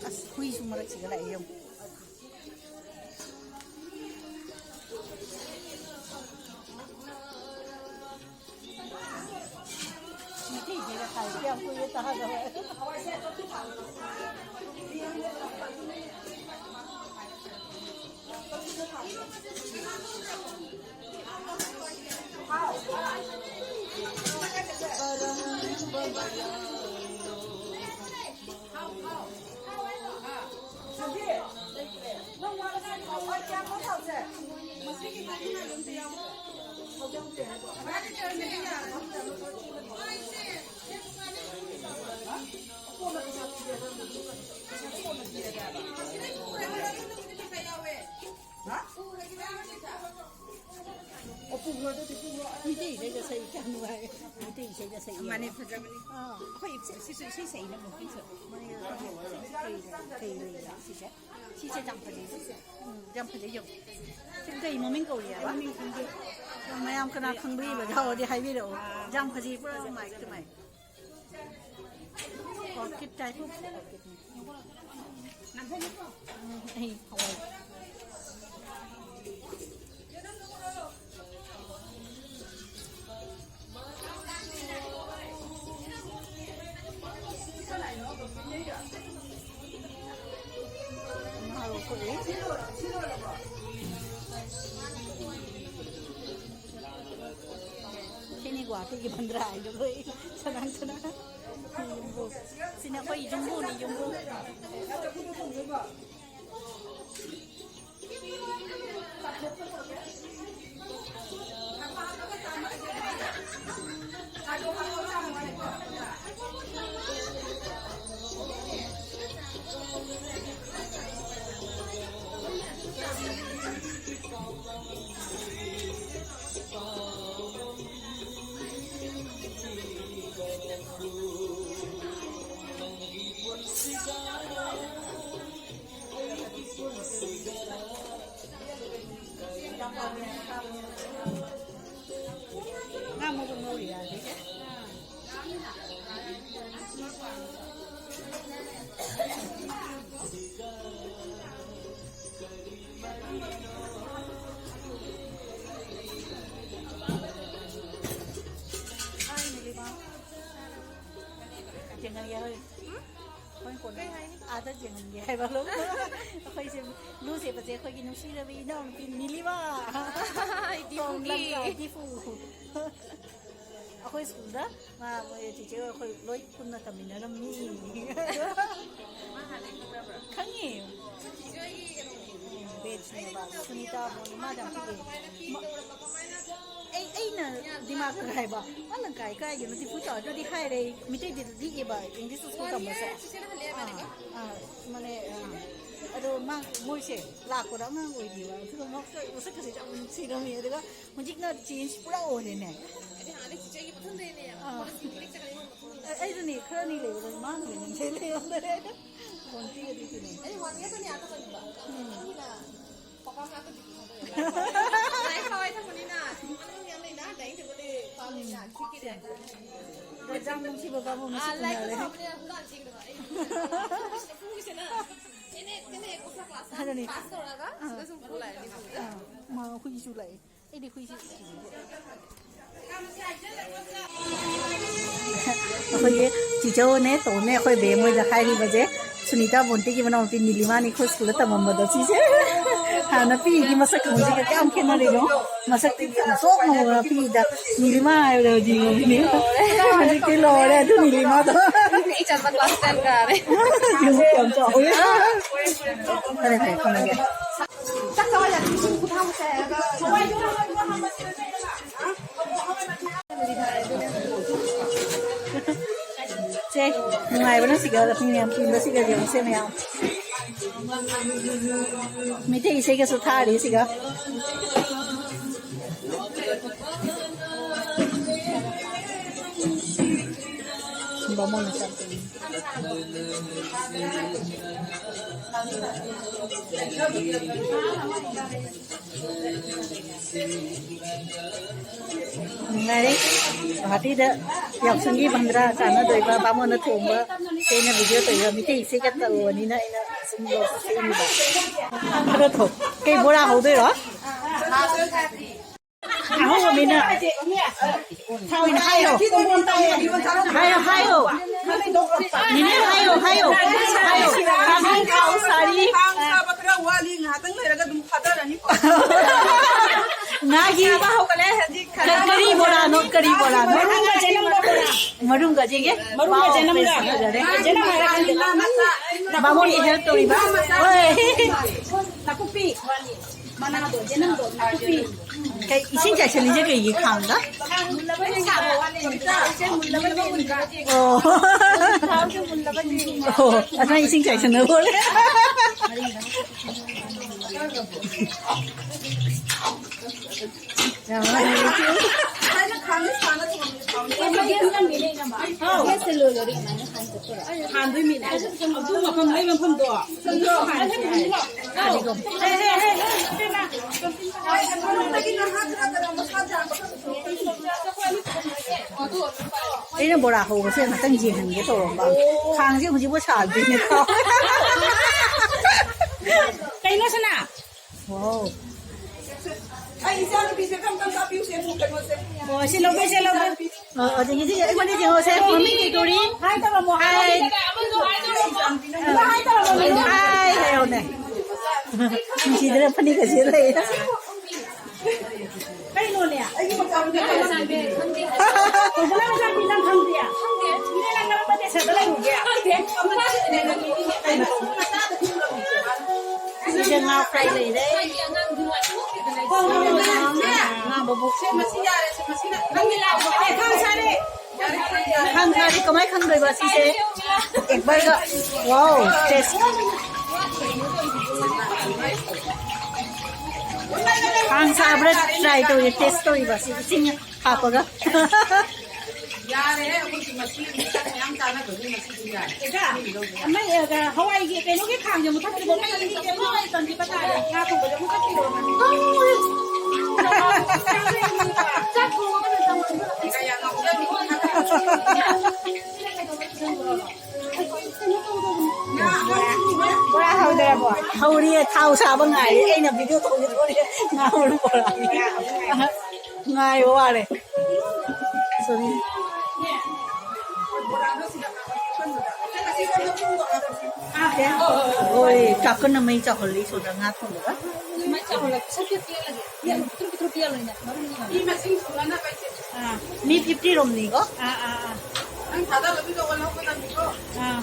ꯑꯁ, ꯍꯨꯏꯁꯨ ꯃꯔꯛꯁꯤꯗ ꯂꯥꯛꯑꯦ ꯌꯦꯡꯉꯨ꯫ ꯃꯩꯇꯩ ꯏꯁꯩꯗ ꯁꯛꯏ ꯀꯌꯥꯝ ꯅꯨꯡꯉꯥꯏ꯫ ꯃꯩꯇꯩ ꯏꯁꯩꯗ ꯁꯛꯏ꯫ ꯃꯥꯅꯦ, ꯐꯖꯕꯅꯤ꯫ ꯑꯥ꯫ ꯑꯩꯈꯣꯏ ꯏꯁꯩ-, ꯁꯤꯁꯨ ꯏꯁꯩ ꯁꯛꯏꯅ ꯃꯣꯏꯒꯤꯁꯨ꯫ ꯃꯣꯏ ꯀꯩ, ꯀꯩ ꯂꯩ? ꯁꯤꯁꯦ? ꯁꯤꯁꯦ ꯌꯥꯝ ꯐꯖꯩ, ꯁꯤꯁꯦ꯫ ꯎꯝ, ꯌꯥꯝ ꯐꯖꯩ, ꯌꯦꯡꯉꯨ꯫ ꯁꯤ ꯀꯩ ꯃꯃꯤꯡ ꯀꯧꯔꯤ ꯍꯥꯏꯕ? ꯃꯃꯤꯡ ꯈꯪꯗꯦ꯫ ꯃꯌꯥꯝ ꯀꯅꯥ ꯈꯪꯕ ꯏꯕ ꯌꯥꯎꯔꯗꯤ ꯍꯥꯏꯕꯤꯔꯛꯑꯣ꯫ ꯌꯥꯝ ꯐꯖꯩ, ꯄꯨꯔꯥ mike two mike. Orchid type of orchid ꯅꯤ꯫ ꯎꯝ, ꯑꯩ ꯍꯋꯥꯏ꯫ ꯉꯥꯔꯣ ꯊꯣꯛꯑꯦ꯫ ꯁꯤꯅꯤ ꯒꯨꯋꯥꯍꯥꯇꯤꯒꯤ ꯕꯟꯗ꯭ꯔꯥ ꯍꯥꯏꯗꯣ ꯑꯩꯈꯣꯏ ꯁꯅꯥ ꯁꯅꯥ꯫ ꯌꯨꯝꯕꯨ꯫ ꯁꯤꯅ ꯑꯩꯈꯣꯏ ꯌꯨꯝꯕꯨꯅꯤ, ꯌꯨꯝꯕꯨ꯫ ꯉꯥ ꯃꯔꯨꯝ ꯉꯧꯔꯤ ꯌꯥꯗꯦ꯫ ꯌꯦꯡꯍꯟꯒꯦ ꯍꯣꯏ꯫ ꯍꯣꯏ, ꯀꯣꯟꯅ ꯀꯩ ꯍꯥꯏꯅꯤ? ꯑꯥꯗ ꯌꯦꯡꯍꯟꯒꯦ ꯍꯥꯏꯕ ꯂꯣ꯫ ꯑꯩꯈꯣꯏꯁꯦ ꯕ꯭ꯂꯨ ꯁꯦꯠꯄꯁꯦ ꯑꯩꯈꯣꯏꯒꯤ ꯅꯨꯡꯁꯤꯔꯕ ꯏꯅꯥꯎꯅꯨꯄꯤ ꯅꯤꯂꯤꯃꯥ꯫ ꯗꯤꯐꯨꯒꯤ꯫ ꯇꯣꯡ ꯂꯝꯀꯥ ꯗꯤꯐꯨ꯫ ꯑꯩꯈꯣꯏ ꯁ꯭ꯀꯨꯜꯗ ꯃꯥ, ꯃꯣꯏ ꯇꯤꯆꯔ ꯑꯩꯈꯣꯏ ꯂꯣꯏ ꯄꯨꯟꯅ ꯇꯝꯃꯤꯟꯅꯔꯝꯃꯤ꯫ ꯈꯪꯉꯦ꯫ ꯕꯦꯠꯁꯅꯦꯕ, ꯁꯨꯅꯤꯇꯥ ꯕꯣꯟ, ꯃꯥꯗꯤ ꯌꯥꯝ ꯄꯤꯛꯑꯦ꯫ ꯃ-, ꯑꯩ, ꯑꯩꯅ ꯗꯤꯃꯥꯄꯨꯔ ꯍꯥꯏꯕ, ꯃꯥꯅ ꯀꯥꯏ, ꯀꯥꯏꯒꯤꯅꯣ ꯗꯤꯐꯨ ꯆꯥꯎꯔꯗ꯭ꯔꯗꯤ ꯍꯥꯏꯔꯦ, ꯃꯤꯇꯩꯗꯤ ꯂꯤꯛꯑꯦꯕ ꯏꯪꯂꯤꯁ ꯁ꯭ꯀꯨꯜ ꯇꯝꯕꯁꯦ꯫ ꯑꯥ, ꯑꯥ, ꯃꯥꯅꯦ, ꯑꯥ꯫ ꯑꯗꯣ ꯃꯥ, ꯃꯣꯏꯁꯦ ꯂꯥꯛꯄꯗ ꯑꯉꯥꯡ ꯑꯣꯏꯔꯤꯕ, ꯑꯗꯨꯒ ꯃꯁꯛ, ꯃꯁꯛꯀꯁꯦ ꯌꯥꯝ ꯅꯨꯡꯁꯤꯔꯝꯃꯤ, ꯑꯗꯨꯒ ꯍꯧꯖꯤꯛꯅ ꯆꯦꯟꯖ ꯄꯨꯔꯥ ꯑꯣꯏꯔꯦꯅꯦ꯫ ꯑꯥ꯫ ꯑꯩ-, ꯑꯩꯁꯨꯅꯦ, ꯈꯔꯅꯤ ꯂꯩꯕꯗ ꯃꯥꯅ ꯑꯣꯏꯅ ꯂꯩꯔꯝꯗꯔꯦ꯫ ꯐꯣꯟ ꯄꯤꯒꯗꯤ ꯁꯤꯅꯦ꯫ ꯑꯩ ꯋꯥꯟ ꯏꯌꯔꯗꯅꯦ ꯑꯥꯗ ꯂꯩꯕ꯫ ꯎꯝ꯫ ꯑꯗꯨꯅ ꯄꯄꯥ ꯃꯅꯥꯛꯇ ꯗꯤꯒ꯭ꯔꯤ ꯊꯥꯗꯣꯛꯑꯦ꯫ ꯂꯥꯏꯔꯤꯛ ꯄꯥꯎ ꯍꯥꯏ ꯊꯝꯕꯅꯤꯅ, ꯑꯉꯥꯡ ꯌꯥꯝ ꯂꯩꯅ, ꯗꯥꯏꯅꯤꯡ ꯇꯦꯕꯜꯗ ꯄꯥꯕꯅꯤꯅ, ꯈꯤꯛꯀꯤꯗ꯫ ꯑꯗꯣ ꯌꯥꯝ ꯅꯨꯡꯁꯤꯕ ꯕꯥꯕꯨ ꯃꯁꯛ ꯑꯥ, ꯂꯥꯏꯔꯤꯛꯇ ꯎꯅꯔꯦ꯫ ꯊꯝꯕꯅꯤꯅ ꯍꯨꯔꯥꯟ ꯆꯦꯟꯈ꯭ꯔꯕ꯫ ꯑꯩ ꯐꯨꯔꯤꯁꯤꯅ, ꯐꯨꯔꯤꯁꯤꯅ꯫ ꯆꯦꯅꯦ, ꯆꯦꯅꯦ, ꯑꯦꯀꯣꯁꯤꯌꯥ ꯀ꯭ꯂꯥꯁ ꯑꯗꯨꯅꯤ꯫ ꯄꯥꯁ ꯇꯧꯔꯒ ꯑꯥ꯫ ꯁꯤꯗ ꯁꯨꯝ ꯄꯨ ꯂꯥꯛꯑꯦ꯫ ꯑꯥ, ꯃꯥ ꯍꯨꯏꯁꯨ ꯂꯥꯛꯑꯦ꯫ ꯑꯩꯗꯤ ꯍꯨꯏꯁꯤ ꯁꯤꯔꯦ꯫ ꯑꯩꯈꯣꯏꯒꯤ ꯆꯤꯆꯧꯅꯦ, ꯇꯣꯝꯅꯦ, ꯑꯩꯈꯣꯏ ꯕꯦꯝ ꯍꯣꯏꯗ ꯍꯥꯏꯔꯤꯕꯁꯦ, ꯁꯨꯅꯤꯇꯥ ꯕꯣꯟꯇꯦꯒꯤ ꯃꯅꯥꯎꯅꯨꯄꯤ ꯅꯤꯂꯤꯃꯥꯅꯤ, ꯑꯩꯈꯣꯏ ꯁ꯭ꯀꯨꯜꯗ ꯇꯝꯃꯝꯕꯗꯣ ꯁꯤꯁꯦ꯫ ꯍꯥꯟꯅ ꯄꯤꯛꯏꯗꯤ ꯃꯁꯛꯀ ꯍꯧꯖꯤꯛꯀ ꯀꯌꯥꯝ ꯈꯦꯠꯅꯔꯤꯅꯣ? ꯃꯁꯛꯇꯤ ꯌꯥꯝ ꯆꯣꯛ ꯉꯧꯔꯒ ꯄꯤꯛꯏꯗ, ꯅꯤꯂꯤꯃꯥ ꯍꯥꯏꯕꯗ ꯍꯧꯖꯤꯛ ꯉꯧꯕꯅꯦ꯫ ꯍꯧꯖꯤꯛꯇꯤ ꯂꯣꯏꯔꯦ ꯑꯗꯨ ꯅꯤꯂꯤꯃꯥꯗꯣ꯫ ꯑꯩ ꯆꯠꯄ ꯀ꯭ꯂꯥꯁ ꯇꯦꯟ ꯀꯥꯔꯦ꯫ ꯌꯥꯝ ꯆꯥꯎꯋꯦ꯫ ꯐꯔꯦ, ꯐꯔꯦ, ꯊꯝꯃꯒꯦ꯫ ꯁꯦ, ꯅꯨꯡꯉꯥꯏꯕꯅ ꯁꯤꯒ, ꯃꯤ ꯃꯌꯥꯝ ꯄꯨꯟꯕꯁꯤꯒ ꯌꯦꯡꯉꯨꯁꯦ ꯃꯌꯥꯝ꯫ ꯃꯩꯇꯩ ꯏꯁꯩꯒꯁꯨ ꯊꯥꯔꯤ ꯁꯤꯒ꯫ ꯕꯥꯃꯣꯟꯅ ꯆꯥꯛ ꯊꯣꯡꯉꯤ꯫ ꯅꯨꯡꯉꯥꯏꯔꯦ꯫ ꯒꯨꯋꯥꯍꯥꯇꯤꯗ ꯌꯥꯎꯁꯪꯒꯤ ꯚꯟꯗ꯭ꯔꯥ ꯆꯥꯟꯅꯗꯣꯏꯕ ꯕꯥꯃꯣꯟꯅ ꯊꯣꯡꯕ, ꯑꯩꯅ ꯚꯤꯗꯤꯑꯣ ꯇꯧꯔꯤꯕ ꯃꯤꯇꯩ ꯏꯁꯩꯒ ꯇꯧꯕꯅꯤꯅ ꯑꯩꯅ ꯁꯨꯝ ꯂꯧꯁꯤꯟꯕ꯫ ꯈꯔ ꯊꯣꯛ-, ꯀꯩ ꯕꯣꯔꯥ ꯍꯧꯗꯣꯏꯔꯣ? ꯑꯍꯧꯕ ꯃꯤꯅ ꯊꯥꯎ ꯑꯣꯏꯅ ꯍꯥꯏꯌꯣ꯫ ꯍꯥꯏꯌꯣ, ꯍꯥꯏꯌꯣ꯫ ꯅꯤꯅꯦ ꯍꯥꯏꯌꯣ, ꯍꯥꯏꯌꯣ꯫ ꯍꯥꯏꯌꯣ꯫ ꯊꯥꯎ ꯁꯥꯔꯤ꯫ ꯊꯥꯡ ꯁꯥꯕ ꯈꯔ ꯋꯥꯠꯂꯤ, ꯉꯥꯏꯍꯥꯛꯇꯪ ꯂꯩꯔꯒ ꯑꯗꯨꯝ ꯊꯥꯗꯔꯅꯤ꯫ ꯉꯥꯒꯤ ꯆꯥꯕ ꯍꯧꯒꯠꯂꯦ ꯍꯧꯖꯤꯛ꯫ ꯀ-, ꯀꯔꯤ ꯕꯣꯔꯥ? ꯀꯔꯤ ꯕꯣꯔꯥꯅꯣ? ꯃꯔꯨꯝꯒ ꯆꯦꯅꯝꯒ ꯕꯣꯔꯥ꯫ ꯃꯔꯨꯝꯒ ꯆꯦꯒꯦ? ꯃꯔꯨꯝꯒ ꯆꯦꯅꯝꯒ꯫ ꯐꯖꯔꯦ꯫ ꯆꯦꯅꯝ ꯍꯥꯏꯔ ꯈꯪꯗꯦ꯫ ꯕꯥꯃꯣꯟꯒꯤ help ꯇꯧꯔꯤꯕ? ꯍꯣꯏ꯫ ꯅꯥꯀꯨꯞꯄꯤ꯫ ꯃꯅꯥꯗꯣ, ꯆꯦꯅꯝꯗꯣ, ꯅꯥꯀꯨꯞꯄꯤ꯫ ꯀꯩ, ꯏꯁꯤꯡ ꯆꯥꯏꯁꯜꯂꯤꯁꯦ ꯀꯩꯒꯤ ꯈꯥꯡꯗ? ꯈꯥꯡ ꯃꯨꯜꯂꯕꯅꯤꯅ꯫ ꯑꯣ꯫ ꯑꯣ, ꯑꯗꯨꯃꯥꯏꯅ ꯏꯁꯤꯡ ꯆꯥꯏꯁꯟꯅꯕ ꯑꯣꯏꯔꯦ꯫ ꯍꯥꯟꯗꯣꯏꯃꯤꯅꯦ꯫ ꯑꯗꯨ ꯃꯐꯝ ꯂꯩ ꯃꯐꯝꯗꯣ꯫ ꯑꯩꯅ ꯕꯣꯔꯥ ꯍꯧꯕꯁꯦ ꯉꯥꯛꯇꯪ ꯌꯦꯡꯍꯟꯒꯦ ꯇꯧꯔꯝꯕ꯫ ꯈꯥꯡꯁꯦ ꯍꯧꯖꯤꯛꯐꯥꯎ ꯁꯥꯗ꯭ꯔꯤꯅꯦ꯫ ꯀꯩꯅꯣ ꯁꯅꯥ? ꯋꯥꯎ꯫ ꯑꯩ ꯏꯆꯥꯅꯨꯄꯤꯁꯦ ꯀꯔꯝ ꯀꯔꯝ ꯀꯥꯞꯄꯤꯌꯨꯁꯦ ꯑꯃꯨꯛ ꯀꯩꯅꯣꯁꯦ꯫ ꯑꯣ, ꯁꯤ ꯂꯧꯒꯦ, ꯁꯤ ꯂꯧꯒꯦ꯫ ꯑꯣ, ꯑꯣ, ꯌꯦꯡꯉꯦ, ꯌꯦꯡꯉꯦ꯫ ꯑꯩꯉꯣꯟꯗ ꯌꯦꯡꯉꯣꯁꯦ꯫ ꯃꯃꯤꯡ ꯀꯩ ꯀꯧꯔꯤ? ꯍꯥꯏ ꯇꯧꯔꯝꯃꯣ, ꯍꯥꯏ꯫ ꯍꯥꯏ꯫ ꯍꯥꯏ ꯇꯧꯔꯝꯃꯣ꯫ ꯍꯥꯏ ꯍꯥꯏꯔꯣꯅꯦ꯫ ꯅꯨꯡꯁꯤꯗꯅ ꯐꯅꯦꯛꯀ ꯁꯦꯠ ꯂꯩ꯫ ꯀꯩꯅꯣꯅꯦ? ꯑꯩꯒꯤ ꯃꯆꯥꯅꯨꯄꯤ ꯈꯪꯗꯦ꯫ ꯍꯧꯖꯤꯛꯅ ꯃꯆꯥꯅꯨꯄꯤ ꯅꯪ ꯈꯪꯗꯦ? ꯈꯪꯗꯦ꯫ ꯏꯅꯦ ꯅꯪ ꯀꯔꯝꯕ ꯗꯦꯁꯗ ꯂꯩꯔꯨꯒꯦ? ꯈꯪꯗꯦ꯫ ꯀꯩꯅꯣ? ꯁꯤꯗ ꯉꯥ fry ꯂꯩꯔꯦ꯫ ꯉꯥ ꯃꯕꯨꯛ꯫ ꯈꯪ ꯁꯥꯔꯦ꯫ ꯈꯪ ꯁꯥꯔꯦ, ꯀꯃꯥꯏ ꯈꯪꯗꯣꯏꯕ ꯁꯤꯁꯦ? ꯑꯦꯛꯕꯔꯒ꯫ Wow, taste꯫ ꯈꯥꯡ ꯁꯥꯕ꯭ꯔꯥ try ꯇꯧꯔꯤ, taste ꯇꯧꯔꯤꯕ ꯁꯤ ꯏꯁꯤꯡ ꯍꯥꯞꯄꯒ꯫ ꯌꯥꯔꯦꯍꯦ, ꯑꯩꯈꯣꯏꯗꯤ ꯃꯁꯤ ꯃꯌꯥꯝ ꯆꯥꯅꯕꯒꯤ ꯃꯁꯤꯗꯤ ꯌꯥꯔꯦ꯫ ꯏꯆꯥ, ꯑꯃ, ꯑ, ꯍꯋꯥꯏꯒꯤ ꯀꯩꯅꯣꯒꯤ ꯈꯥꯡꯁꯦ ꯃꯨꯊꯠꯈꯤꯕ, ꯃꯩꯒꯤ ꯀꯩꯅꯣ ꯇꯟꯗꯤ ꯄꯇꯥꯔꯦ, ꯉꯥ ꯊꯣꯡꯕꯗ ꯃꯨꯊꯠꯈꯤꯕ꯫ ꯆꯥꯛ ꯊꯣꯡꯉꯒ ꯆꯪꯉꯣ꯫ ꯕꯣꯔꯥ ꯍꯧꯗ꯭ꯔꯕꯣ? ꯍꯧꯔꯤꯌꯦ, ꯊꯥꯎ ꯁꯥꯕ ꯉꯥꯏꯔꯤ꯫ ꯑꯩꯅ video ꯇꯧꯒꯦ ꯇꯧꯔꯤ꯫ ꯉꯥ ꯍꯧꯔ ꯕꯣꯔꯥ꯫ ꯉꯥꯏꯕ ꯋꯥꯔꯦ꯫ Sorry꯫ ꯍꯣꯏ, ꯆꯥꯛꯀꯟꯅ ꯃꯩ ꯆꯥꯛꯍꯜꯂꯤ ꯁꯣꯗ ꯉꯥ ꯊꯣꯡꯕꯗ꯫ ꯆꯥꯎꯍꯜꯂꯒ ꯁꯠ ꯁꯠ ꯄꯤꯍꯜꯂꯒꯦ꯫ ꯄꯤꯍꯜꯂꯣ, ꯄꯤꯇ꯭ꯔꯨꯛ ꯄꯤꯇ꯭ꯔꯨꯛ ꯄꯤꯍꯜꯂꯣꯏꯅꯦ, ꯃꯔꯨꯝ ꯃꯔꯨꯝ꯫ ꯃꯤ ꯃꯁꯤꯡ ꯁꯨꯅꯅꯕ ꯏꯆꯦ꯫ ꯑꯥ, ꯃꯤ ꯐꯤꯐꯇꯤ ꯔꯣꯝꯅꯤꯀꯣ꯫ ꯑꯥ, ꯑꯥ, ꯑꯥ꯫ ꯅꯪ ꯊꯥꯗꯕꯗꯨꯗ ꯑꯣꯜꯍꯧꯒꯗꯕꯅꯤꯀꯣ꯫ ꯑꯥ꯫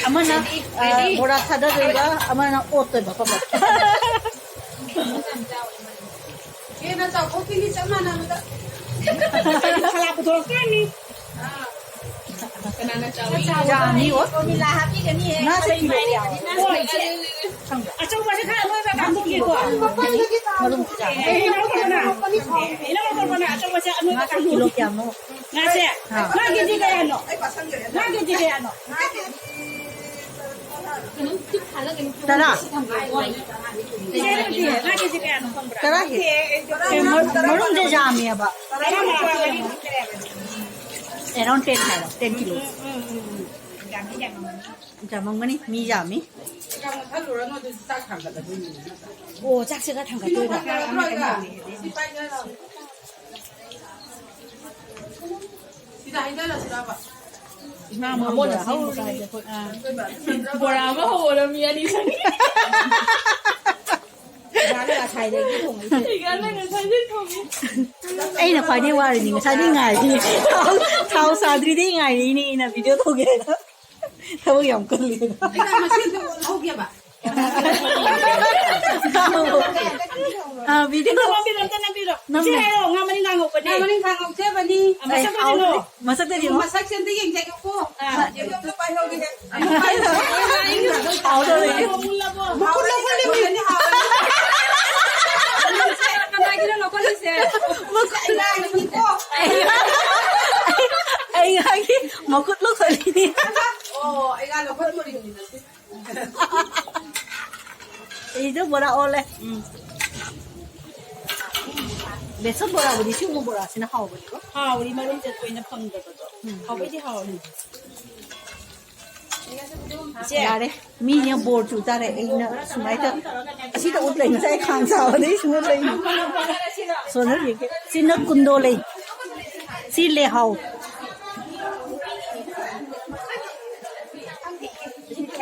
ꯑꯃꯅ, ready, ꯑꯥ, ready꯫ ꯕꯣꯔꯥ ꯊꯥꯗꯗꯣꯏꯕ, ꯑꯃꯅ ꯑꯣꯠꯇꯣꯏꯕ, ꯄꯄꯠ꯫ ꯍꯦꯟꯅ ꯆꯥꯎꯊꯣꯛꯈꯤꯅꯤ ꯆꯞ ꯃꯥꯟꯅꯕꯗ꯫ ꯁꯂꯥ ꯄꯨꯊꯣꯔꯛꯇꯣꯏꯅꯤ꯫ ꯑꯥ꯫ ꯀꯅꯥꯅ ꯆꯥꯎꯏ? ꯌꯥꯝꯅꯤ, ꯑꯣ꯫ ꯄ꯭ꯔꯣꯃꯤꯂꯥ ꯍꯥꯞꯄꯤꯒꯅꯤꯍꯦ꯫ ꯉꯥꯁꯦ ꯀꯤꯂꯣ ꯀꯌꯥꯅꯣ? ꯍꯣꯏ, ꯏꯆꯦ꯫ ꯈꯪꯕ꯭ꯔꯥ? ꯑꯆꯧꯕꯁꯦ ꯈꯔ ꯅꯣꯏꯕ ꯀꯥꯡꯕꯨꯒꯤꯀꯣ꯫ ꯃꯔꯨꯝ ꯀꯌꯥꯅꯣ? ꯑꯦ, ꯏꯅꯥꯎ ꯀꯣꯔꯣꯅꯥ꯫ ꯏꯅꯥꯎ ꯀꯣꯔꯣꯅꯥ, ꯑꯆꯧꯕꯁꯦ ꯑꯅꯣꯏꯕ ꯉꯥꯁꯦ ꯀꯥꯡꯕꯨ꯫ ꯀꯤꯂꯣ ꯀꯌꯥꯅꯣ? ꯉꯥꯁꯦ? ꯑꯥ꯫ ꯉꯥ ꯀꯦꯖꯤ ꯀꯌꯥꯅꯣ? ꯉꯥ ꯀꯦꯖꯤ ꯀꯌꯥꯅꯣ? ꯇꯔꯥ꯫ ꯏꯆꯦ ꯅꯪꯗꯤ ꯉꯥ ꯀꯦꯖꯤ ꯀꯌꯥꯅꯣ ꯈꯪꯕ꯭ꯔꯥ? ꯇꯔꯥ ꯍꯦ-, ꯃꯔꯨꯝꯁꯦ ꯌꯥꯝꯃꯦꯕ꯫ Around ten ꯍꯥꯏꯔꯣ, ten ꯀꯤꯂꯣ꯫ ꯎꯝ, ꯎꯝ, ꯎꯝ, ꯎꯝ꯫ ꯌꯥꯝꯗꯤ ꯌꯥꯝꯃꯝꯒꯅꯤ꯫ ꯌꯥꯝꯃꯝꯒꯅꯤ, ꯃꯤ ꯌꯥꯝꯃꯤ꯫ ꯌꯥꯝꯅ ꯈꯜꯂꯨꯔꯅꯨ, ꯑꯗꯨꯗꯤ ꯆꯥꯛ ꯊꯥꯡꯒꯠꯂꯗꯣꯏꯅꯤ꯫ ꯑꯣ, ꯆꯥꯛꯁꯦ ꯈꯔ ꯊꯥꯡꯒꯠꯇꯣꯏꯕ꯫ ꯁꯤ ꯄꯥꯏꯖꯔꯣ꯫ ꯁꯤꯗ ꯍꯩꯗꯔꯁꯤꯔꯕ? ꯏꯃꯥ ꯃꯣꯏ ꯕꯣꯔꯥ ꯍꯧꯔꯤ꯫ ꯑꯥ꯫ ꯕꯣꯔꯥ ꯑꯃ ꯍꯧꯕꯗ ꯃꯤ ꯑꯅꯤ ꯆꯪꯉꯤ꯫ ꯏꯃꯥꯅ ꯉꯁꯥꯏꯗꯒꯤ ꯊꯣꯡꯉꯛꯏꯁꯦ꯫ ꯏꯃꯥꯅ ꯉꯁꯥꯏꯗꯒꯤ ꯊꯣꯡꯉꯤ꯫ ꯑꯩꯅ ꯈ꯭ꯋꯥꯏꯗꯩ ꯋꯥꯔꯤꯅꯤ, ꯉꯁꯥꯏꯗꯩ ꯉꯥꯏꯔꯤꯅꯤ꯫ ꯊꯥꯎ, ꯊꯥꯎ ꯁꯥꯗ꯭ꯔꯤꯗꯩ ꯉꯥꯏꯔꯤꯅꯤ ꯑꯩꯅ video ꯇꯧꯒꯦ ꯍꯥꯏꯅ꯫ ꯊꯕꯛ ꯌꯥꯝ ꯀꯜꯂꯤ꯫ ꯑꯩꯅ ꯃꯁꯤꯡꯗꯣ ꯑꯣꯜꯍꯧꯒꯦꯕ꯫ ꯑꯥ, video ꯑꯝꯇ ꯅꯝꯕꯤꯔꯣ, ꯑꯝꯇ ꯅꯝꯕꯤꯔꯣ꯫ ꯅꯝꯃꯦ꯫ ꯏꯆꯦ ꯍꯥꯏꯔꯣ, ꯉꯥ ꯃꯔꯤꯟ ꯈꯥ ꯉꯧꯕꯅꯦ꯫ ꯉꯥ ꯃꯔꯤꯟ ꯈꯥ ꯉꯧꯖꯕꯅꯤ꯫ ꯑꯥ, ꯃꯁꯛꯇꯨꯗꯤ ꯌꯦꯡꯉꯣ꯫ ꯃꯁꯛꯁꯦ ꯑꯝꯇ ꯌꯦꯡꯖꯒꯦꯀꯣ꯫ ꯑꯥ꯫ ꯌꯦꯡꯉꯣ, ꯑꯝꯇ ꯄꯥꯏꯍꯧꯒꯦ꯫ ꯑꯝꯇ ꯄꯥꯏꯍꯧꯒꯦ꯫ ꯍꯥꯎꯗꯧꯔꯦ꯫ ꯃꯨꯜꯂꯕꯣ? ꯃꯈꯨꯠ ꯂꯧꯈꯠꯂꯤꯃꯤ꯫ ꯀꯅꯥꯒꯤꯅꯣ ꯂꯧꯈꯠꯂꯤꯁꯦ? ꯃꯈꯨꯠ ꯂꯧꯈꯠꯂꯤꯃꯤꯀꯣ꯫ ꯑꯩ ꯉꯥꯒꯤ ꯃꯈꯨꯠ ꯂꯧꯈꯠꯂꯤꯅꯤ꯫ ꯑꯣ, ꯑꯩ ꯉꯥ ꯂꯧꯈꯠꯇꯣꯔꯤꯕꯅꯤ ꯅꯪꯁꯦ꯫ ꯑꯩꯗꯣ ꯕꯣꯔꯥ ꯑꯣꯜꯂꯦ꯫ ꯎꯝ꯫ ꯕꯦꯁꯟ ꯕꯣꯔꯥꯕꯨꯗꯤ ꯁꯤꯒꯨꯝꯕ ꯕꯣꯔꯥꯁꯤꯅ ꯍꯥꯎꯕꯅꯤꯀꯣ꯫ ꯍꯥꯎꯔꯤ, ꯃꯔꯨꯝꯁꯦ ꯊꯣꯏꯅ ꯐꯪꯗꯕꯗꯣ꯫ ꯎꯝ꯫ ꯍꯥꯎꯕꯩꯗꯤ ꯍꯥꯎꯔꯤ꯫ ꯏꯆꯦ꯫ ꯌꯥꯔꯦ꯫ ꯃꯤꯅ ꯕꯣꯔ ꯆꯨ ꯇꯥꯔꯦ꯫ ꯑꯩꯅ ꯁꯨꯃꯥꯏꯅ ꯇꯧ-, ꯑꯁꯤꯗ ꯎꯠ ꯂꯩ꯫ ꯉꯁꯥꯏ ꯈꯥꯡ ꯁꯥꯕꯗꯩ ꯁꯨꯝ ꯎꯠ ꯂꯩ꯫ ꯁꯣꯅꯔꯤꯒꯦ꯫ ꯁꯤꯅ ꯀꯨꯟꯗꯣ ꯂꯩ꯫ ꯁꯤ ꯂꯩꯍꯥꯎ꯫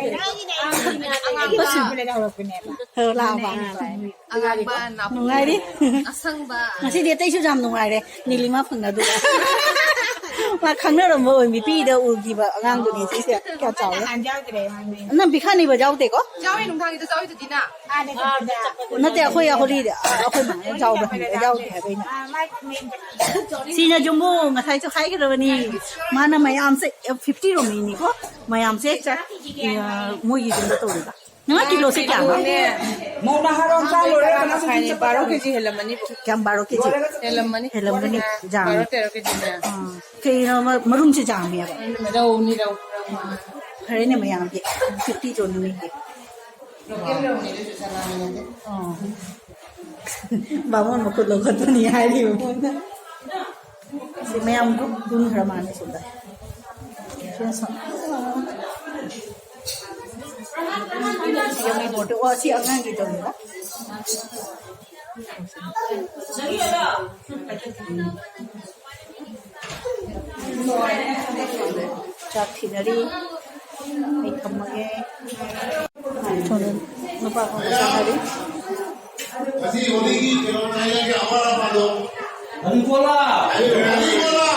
ꯑꯉꯥꯡꯒꯤꯅꯦ, ꯑꯉꯥꯡꯒꯤꯅꯦ꯫ ꯍꯣ, ꯂꯥꯛꯑꯕ? ꯑꯉꯥꯡꯕ, ꯅꯥꯄꯤ, ꯅꯨꯡꯉꯥꯏꯔꯤ꯫ ꯑꯁꯪꯕ꯫ ꯉꯁꯤꯗꯤ ꯑꯇꯩꯁꯨ ꯌꯥꯝ ꯅꯨꯡꯉꯥꯏꯔꯦ꯫ ꯅꯤꯂꯤꯃꯥ ꯐꯪꯅꯗꯨꯒ꯫ ꯃꯥ ꯈꯪꯅꯔꯝꯕ ꯑꯣꯏ, ꯃꯤꯄꯤꯗ ꯎꯈꯤꯕ ꯑꯉꯥꯡꯗꯨꯅꯤ ꯁꯤꯁꯦ꯫ ꯀꯌꯥ ꯆꯥꯎꯔꯦ? ꯅꯍꯥꯟ ꯌꯥꯎꯗ꯭ꯔꯦ ꯍꯥꯏꯕꯅꯤ꯫ ꯅꯪ ꯕꯤꯈꯥꯅꯤꯕ ꯌꯥꯎꯗꯦꯀꯣ? ꯌꯥꯎꯋꯦ, ꯅꯨꯡꯗꯥꯡꯒꯤꯗ ꯌꯥꯎꯋꯤꯗꯨꯗꯤ ꯅꯪ꯫ ꯅꯠꯇꯦ, ꯑꯩꯈꯣꯏ ꯍꯣꯂꯤꯗ ꯑꯩꯈꯣꯏ ꯃꯥꯅ ꯌꯥꯎꯕ꯭ꯔꯥ ꯍꯪꯕ, ꯌꯥꯎꯗꯦ ꯍꯥꯏꯕ ꯑꯩꯅ꯫ ꯁꯤꯅ ꯖꯨꯝꯕꯨ ꯉꯁꯥꯏꯁꯨ ꯍꯥꯏꯈ꯭ꯔꯕꯅꯤ꯫ ꯃꯥꯅ ꯃꯌꯥꯝꯁꯦ, ꯐꯤꯐꯇꯤ ꯔꯣꯃꯤꯅꯤꯀꯣ, ꯃꯌꯥꯝꯁꯦ ꯆꯥꯛ, ꯑ, ꯃꯣꯏꯒꯤ ꯌꯨꯝꯗ ꯇꯧꯔꯤꯕ꯫ ꯅꯪ ꯀꯤꯂꯣꯁꯦ ꯀꯌꯥꯅꯣ? ꯃꯧ ꯅꯍꯥꯔꯣꯟ ꯆꯥ ꯂꯣꯏꯔꯦ, ꯀꯅꯥꯁꯨ ꯕꯥꯔꯣ ꯀꯦꯖꯤ ꯍꯦꯜꯂꯝꯃꯅꯤꯕꯣ꯫ ꯀꯌꯥꯝ, ꯕꯥꯔꯣ ꯀꯦꯖꯤ? ꯍꯦꯜꯂꯝꯃꯅꯤ꯫ ꯍꯦꯜꯂꯝꯒꯅꯤ, ꯌꯥꯝꯃꯤ꯫ ꯕꯥꯔꯣ ꯇꯦꯔꯣ ꯀꯦꯖꯤꯅꯦ꯫ ꯑꯥ, ꯀꯩꯅꯣ, ꯃ-, ꯃꯔꯨꯝꯁꯦ ꯌꯥꯝꯃꯦꯕ꯫ ꯔꯧꯅꯤ, ꯔꯧ, ꯔꯧ꯫ ꯐꯔꯦꯅꯦ ꯃꯌꯥꯝꯗꯤ, ꯐꯤꯐꯇꯤ ꯇꯣ ꯅꯨꯃꯤꯠꯇꯤ꯫ ꯂꯣꯀꯦꯜ ꯔꯧꯅꯤ, ꯑꯗꯨꯁꯨ ꯆꯅꯥ ꯅꯠꯇꯦ꯫ ꯑꯥ꯫ ꯕꯥꯃꯣꯟ ꯃꯈꯨꯠ ꯂꯧꯈꯠꯄꯅꯤ ꯍꯥꯏꯔꯤꯕ ꯃꯣꯏꯅ꯫ ꯁꯤ ꯃꯌꯥꯝ ꯒ꯭ꯔꯨꯞ ꯄꯨꯟꯈ꯭ꯔ ꯃꯥꯜꯂꯦ ꯁꯤꯗ꯫ ꯁꯤ ꯑꯉꯥꯡꯒꯤ ꯇꯧꯔꯤꯕ꯫ ꯆꯥꯛ ꯊꯤꯅꯔꯤ꯫ ꯑꯩ ꯊꯝꯃꯒꯦ꯫ ꯁꯣꯝꯗ ꯅꯨꯄꯥ ꯑꯃꯒ ꯆꯥꯟꯅꯔꯤ꯫ ꯉꯁꯤ ꯍꯣꯂꯤꯒꯤ ꯀꯩꯅꯣ ꯍꯥꯏꯔꯒꯦ, ꯑꯋꯥꯠ ꯑꯄꯥꯗꯣ꯫ ꯑꯗꯨ ꯀꯣꯂꯥ꯫ ꯑꯗꯨ ꯀꯣꯂꯥ꯫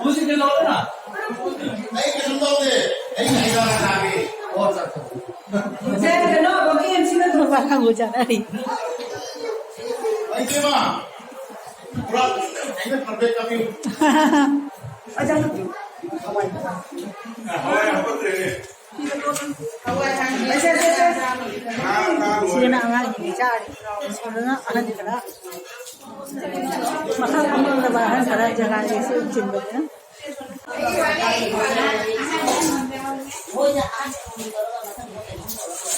ꯍꯧꯖꯤꯛ ꯀꯩꯗꯧꯔꯦꯅ? ꯑꯩ ꯀꯩꯁꯨꯝ ꯇꯧꯗꯦ꯫ ꯑꯩ ꯍꯩ ꯔꯥ ꯆꯥꯒꯦ꯫ ꯑꯣ, ꯆꯥ, ꯆꯥ꯫ ꯁꯦ, ꯀꯩꯅꯣ, ꯕꯣꯀꯤ ꯑꯦꯝ ꯁꯤꯅ ꯅꯨꯄꯥ ꯑꯃꯒ ꯆꯥꯟꯅꯔꯤ꯫ ꯑꯩ ꯏꯕꯦꯝꯃ, ꯄꯨꯔꯥ ꯑꯩꯅ ꯄ꯭ꯔꯥꯏꯚꯦꯠ ꯀꯥꯞꯄꯤꯌꯨ꯫ ꯑꯣꯖꯥ, ꯍꯋꯥꯏ꯫ ꯍꯋꯥꯏ ꯍꯥꯞꯄꯛꯇ꯭ꯔꯦꯅꯦ꯫ ꯁꯤꯗꯅ ꯑꯉꯥꯡꯁꯤꯡ ꯆꯥꯔꯤ, ꯁꯣꯝꯗꯅ ꯑꯍꯟ ꯈꯔ ꯃꯁꯛ ꯈꯪꯉꯝꯗꯕ ꯑꯍꯟ ꯈꯔ ꯖꯒꯥꯁꯤꯁꯨ ꯆꯤꯟꯕꯅꯤꯅ꯫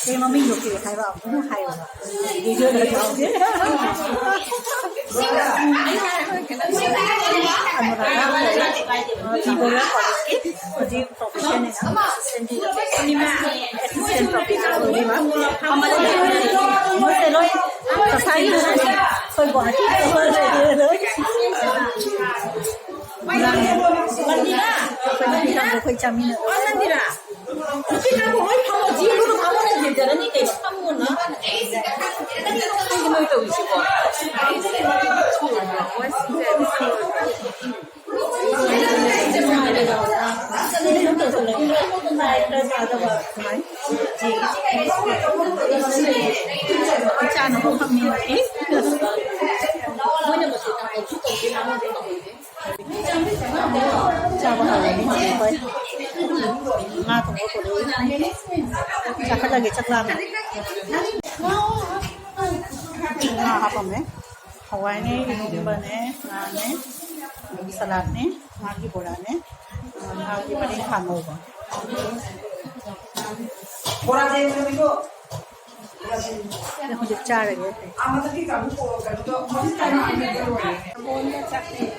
ꯀꯩ ꯃꯃꯤꯡꯗꯣ ꯀꯩ ꯍꯥꯏꯕ ꯑꯃꯨꯛ ꯍꯥꯏꯌꯣꯕ꯫ ꯚꯤꯗꯤꯑꯣꯗ ꯌꯥꯎꯗꯦ꯫ ꯑꯅꯨꯔꯥꯙꯥ ꯀꯧꯏ꯫ ꯐꯤꯕꯣꯔꯥ ꯀꯣꯂꯦꯖꯀꯤ ꯍꯧꯖꯤꯛ ꯄ꯭ꯔꯣꯐꯦꯁꯔꯅꯤꯅ ꯑꯦꯁꯤꯁꯇꯦꯟ ꯄ꯭ꯔꯣꯐꯦꯁꯔ ꯑꯣꯏꯔꯤꯕ꯫ ꯃꯣꯏꯁꯦ ꯂꯣꯏ ꯁꯣꯁꯥꯏꯇꯤ ꯑꯩꯈꯣꯏ ꯒꯨꯋꯥꯍꯥꯇꯤꯗ ꯂꯣꯏ꯫ ꯑꯩꯈꯣꯏ ꯅꯨꯄꯤ ꯀꯥꯡꯕꯨ ꯑꯩꯈꯣꯏ ꯆꯥꯃꯤꯟꯅꯔꯦ꯫ ꯅꯨꯄꯤ ꯉꯥꯏꯈꯣ, ꯂꯣꯏ ꯐꯝꯃꯣ, ꯖꯤ ꯑꯦꯝꯗꯨꯗ ꯐꯝꯃꯣ, ꯅꯪ ꯌꯦꯡꯖꯔꯅꯤ ꯀꯩꯅꯣ, ꯐꯝꯃꯣꯅ꯫ ꯀꯩꯒꯤꯅꯣ ꯇꯧꯔꯤꯁꯤꯕꯣ? ꯆꯥꯅꯕ ꯐꯝꯃꯤ꯫ ꯆꯥꯕ ꯍꯧꯔꯅꯤ ꯑꯩꯈꯣꯏ꯫ ꯉꯥ ꯊꯣꯡꯕ ꯄꯨꯔꯛꯏ꯫ ꯆꯥꯈꯠꯂꯒꯦ, ꯆꯥꯛ ꯂꯥꯝꯃꯦ꯫ ꯉꯥ ꯍꯥꯞꯄꯝꯃꯦ꯫ ꯍꯋꯥꯏꯅꯦ, ꯏꯔꯣꯝꯕꯅꯦ, ꯉꯥꯅꯦ, ꯑꯗꯒꯤ ꯁꯂꯥꯗꯅꯦ, ꯉꯥꯒꯤ ꯕꯣꯔꯥꯅꯦ, ꯉꯥꯒꯤ ꯃꯔꯤꯡꯈꯥ ꯉꯧꯕ꯫ ꯍꯧꯖꯤꯛ ꯆꯥꯔꯒꯦ꯫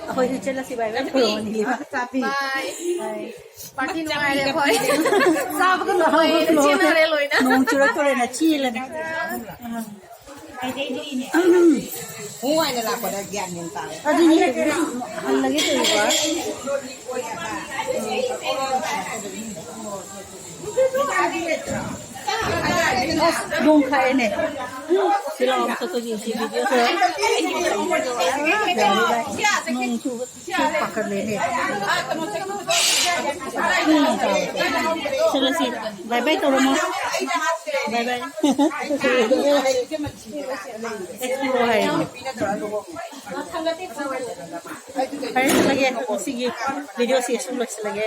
ꯑꯩꯈꯣꯏꯁꯨ ꯆꯠꯂꯁꯤ, ꯚꯥꯏ, ꯚꯥꯏ, ꯄꯨꯔꯛꯑꯣꯅꯦ, ꯏꯕꯦꯝꯃ꯫ ꯆꯥꯕꯤ꯫ ꯕꯥꯏ꯫ ꯄꯥꯔꯇꯤ ꯅꯨꯡꯉꯥꯏꯔꯦ ꯑꯩꯈꯣꯏ꯫ ꯆꯥꯕꯒ ꯂꯣꯏꯔꯦ, ꯆꯦꯟꯅꯔꯦ ꯂꯣꯏꯅ꯫ ꯅꯣꯡ ꯆꯨꯔꯛꯇꯣꯔꯦꯅ ꯆꯦꯜꯂꯅꯤ꯫ ꯎꯝ꯫ ꯑꯗꯨꯅꯤ, ꯍꯜꯂꯒꯦ ꯇꯧꯔꯤꯕ꯫ ꯑꯁ, ꯅꯣꯡ ꯈꯥꯛꯑꯦꯅꯦ꯫ ꯁꯤ ꯂꯥꯛꯑꯣ, ꯃꯊꯛꯇ ꯌꯦꯡꯁꯤ, ꯚꯤꯗꯤꯑꯣ ꯈꯔ꯫ ꯅꯣꯡ ꯆꯨꯕ꯫ ꯄꯥꯈꯠꯂꯦꯅꯦ꯫ ꯆꯠꯂꯁꯤ꯫ ꯕꯥꯏ ꯕꯥꯏ ꯇꯧꯔꯝꯃꯣ꯫ ꯕꯥꯏ ꯕꯥꯏ꯫ ꯑꯦꯛꯁꯄꯣ ꯍꯥꯏꯌꯦ꯫ ꯐꯔꯦ, ꯆꯠꯂꯒꯦ꯫ ꯉꯁꯤꯒꯤ ꯚꯤꯗꯤꯑꯣꯁꯤ ꯑꯁꯨꯝ ꯂꯣꯏꯁꯤꯜꯂꯒꯦ꯫